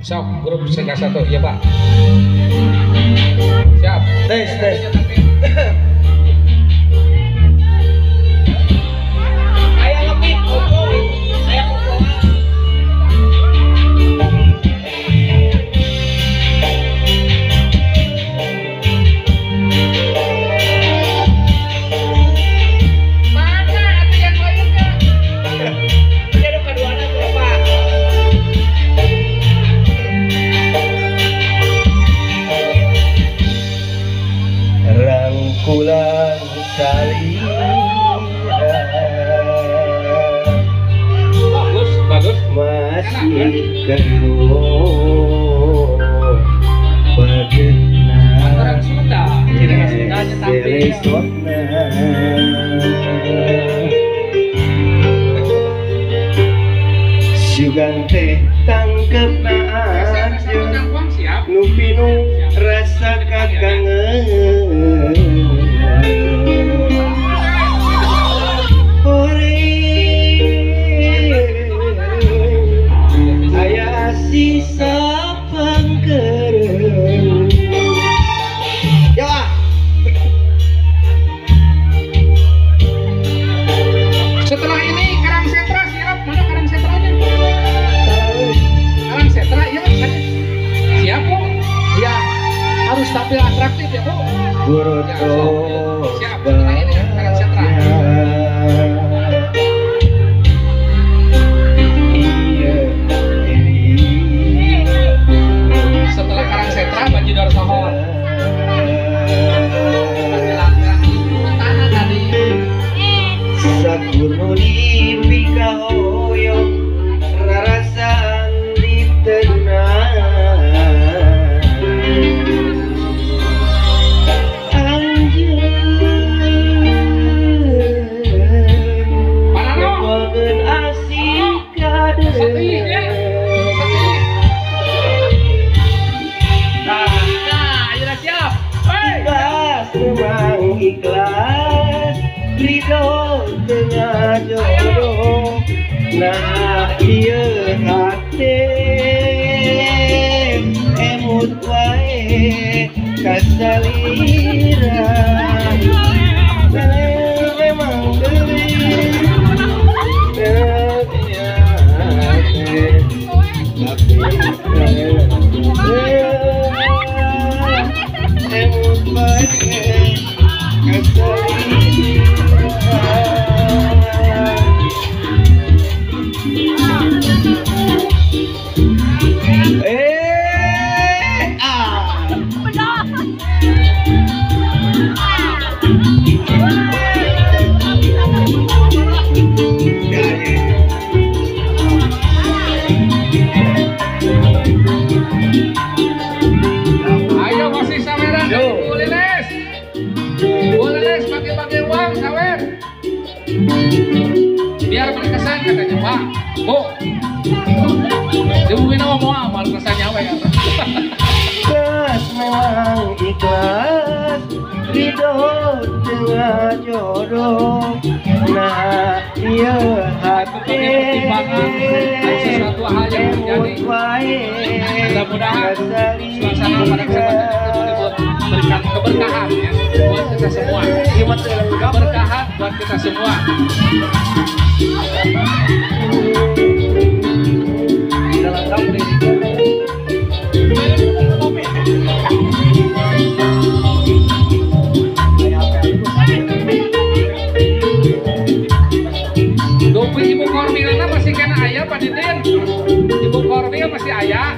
Sok grup Sega 1 ya Pak. Siap. Tes tes. Rangkulan salira. Bagus, bagus. Masih keruh bagena. Orang Sunda, tidak Sundanya tampil. Sugan teh tangkep na aja, nu pinu rasa kakangen. Hore, aya sisa pangkeureun. Ya. Setelah ini Karang Setra siap, mana Karang Setranya? Karang Setra ya, siap Bu. Ya, harus tampil atraktif ya Bu. Ya, siap, setelah ini Karang Setra. Setelah Karang Setra Bajidor Sohor. Tanah tadi. Sakurnu dipikahoyong rarasaan diteunang. Anjeun nyepokeun asih kadeung. Nah, ayeuna siap. Ikhlas memang ikhlas, ridho tengah jodoh. Nah ieu hate emut wae kasalira. Memang geulis tapi emut wae kasalira. Ayo masih saweran Bu Lilis. Bu Lilis bagi-bagi uang sawer. Biar berkesan katanya Pak. Bu. Ibu Wina mau amal kesannya we. Ikhlas memang ikhlas, ridho tengah jodoh. Nah ieu hate sesuatu hal yang terjadi. Mudah-mudahan suasana pada kesempatan ini memberikan keberkahan ya buat kita semua. Keberkahan buat kita semua. Dalam kampung Dupi Ibu Kormilana masih kena ayah Pak Didin. Ibu Kormil masih ayah.